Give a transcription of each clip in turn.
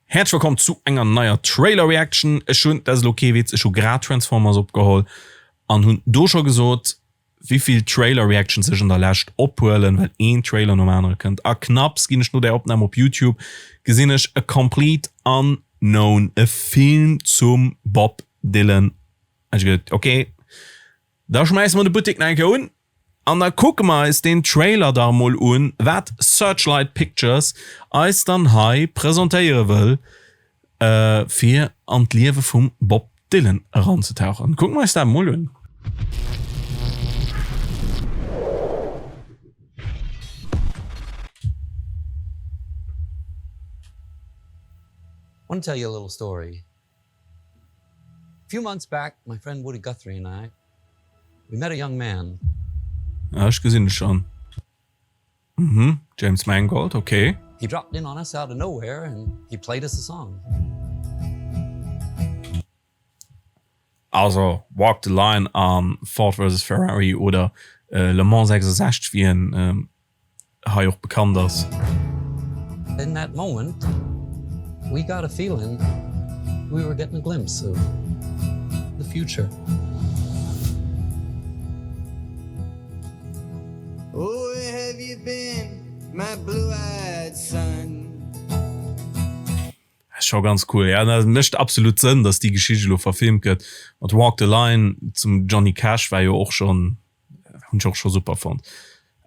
Häerzlech wëllkomm zu enger neier Trailer Reaction. Ech hunn, dat ass elo kee Witz, ech hu grad Transformers opgeholl an hunn do scho gesot, wéivill Trailer Reactions ech an der Lescht ophuelen, well een Trailer nom anere kënnt. A knapps ginn ech no där Opnam op Youtube, gesinn ech A Complete Unknown, e Film zum Bob Dylan. Ech gesot, ok, da schmäisse mer de Buttek nach eng Kéier un. An da kucke mer eis deen Trailer dach emol un, wat Searchlight Pictures eis dann hei presentéiere wëll, fir an d'Liewe vum Bob Dylan eranzetauchen. Kucke mer eis dat emol un. I want to tell you a little story. A few months back, my friend Woody Guthrie and I, we met a young man. Ah, ech gesinn e schon. Mhm, James Mangold, okay. He dropped in on us out of nowhere and he played us a song. Also Walk the Line an Ford versus Ferrari oder Le Mans 66 wéi en hei och bekannt ass. In that moment we got a feeling we were getting a glimpse of the future. Oh where have you been my blue eyed son. Ass scho ganz cool, ja dat mécht absolut Sënn, dass déi Geschicht elo verfilmt gëtt. Mat Walk the Line zum Johnny Cash war jo och schonn, hunn ech och scho super fonnt.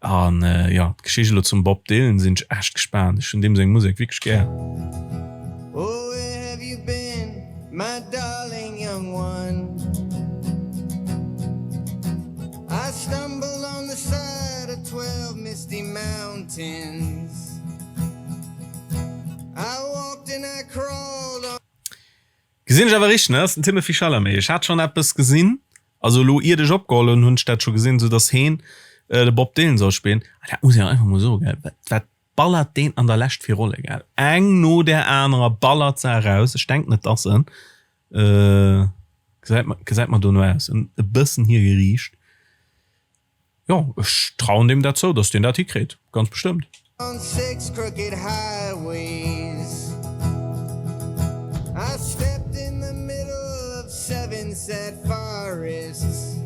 An jo, d'Geschicht elo zum Bob Dylan sinn ech echt gespaant. Ech hunn deem seng Musek wierklech gär. Oh where have you been my darling young one I stumbled on the side of 12 misty mountains I walked and I crawled on Gesinn ech awer richteg, ne? Ass den Timothée Chalamet. Ech hat schonn eppes gesinn, also elo iert ech opgeholl hunn, hunn ech dat scho gesinn, sou dass heen de Bob Dylan soll spillen. An dat muss een einfach mol soen, gell, wat wat ballert deen an der Lescht fir Rolle, gell? Eng no där anerer ballert se eraus. Ech denken et ass en, gesäit mer gesäit mer dono aus, en e bëssen hir geriicht. Jo, ech trauen deem dat zou, dass deen dat hikritt, ganz bestëmmt. On six crooked highways I stepped in the middle of seven sad forests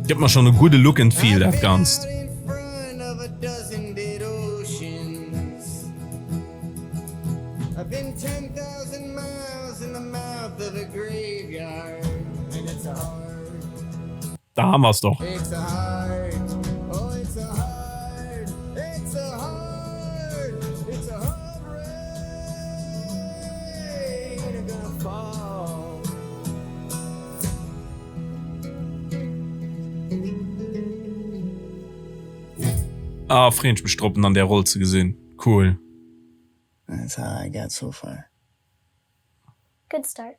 Gëtt mer schon e gudde Look and Feel dat I've been Ganzt. out in front of a dozen dead oceans I've been 10,000 miles in the mouth of a graveyard and it's a hard Da haben wir's doch. Ah, freen ech mech drop en an där Roll ze gesinn. Cool. That's how I got so far. Good start.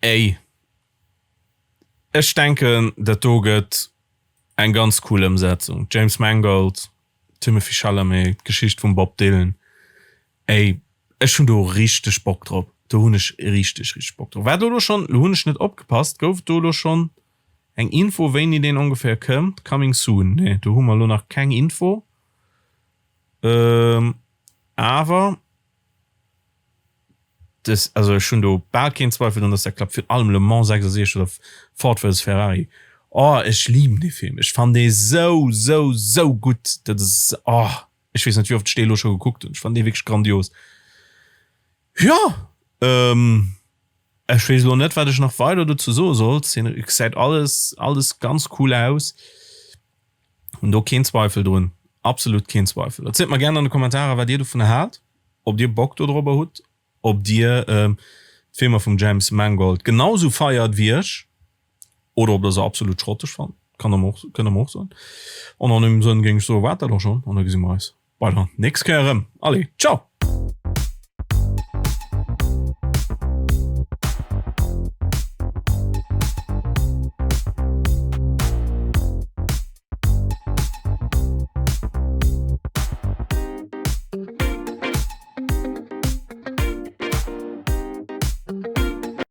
Ey, ech denken dat do gëtt eng ganz cool Ëmsetzung. James Mangold, Timothée Chalamet, d'Geschicht vum Bob Dylan. Ey, ech hunn do richteg Bock drop. Do hunn ech richteg, richteg Bock drop. War do elo schonn, elo hunn ech net opgepasst, gouf et do elo schonn Eng Info wéini deen ongeféier kënnt? Coming soon, nee do hu mer elo nach keng Info. Awer des, also ech hunn do bal keen Zweifel drun, dass dat klappt. Virun allem Le Mans 66 oder Ford versus Ferrari. Oh ech liben dee Film, ech fannen dee sou sou sou gutt. Dat ass, oh ech weess net wéi oft ech dee elo scho gekuckt hunn. Ech fannen dee wierklech grandios. Jo, ech weess elo net wat ech nach weider dozou soe soll. Et gesäit alles alles ganz cool aus. Hunn do keen Zweifel drun, absolut keen Zweifel. Erzielt mer gären an de Kommentarer wat dir dovunner haalt, ob dir Bock dodrobber hutt, ob dir d'Filmer vum James Mangold genau sou feiert wéi ech oder ob der se absolut schrotteg fannt. Kann der mer och kënnt der mer och soen. An an deem Sënn géing ech soe war et dat och schonn an da gesi mer eis bei der nächst Kéier erëm. Allez, ciao!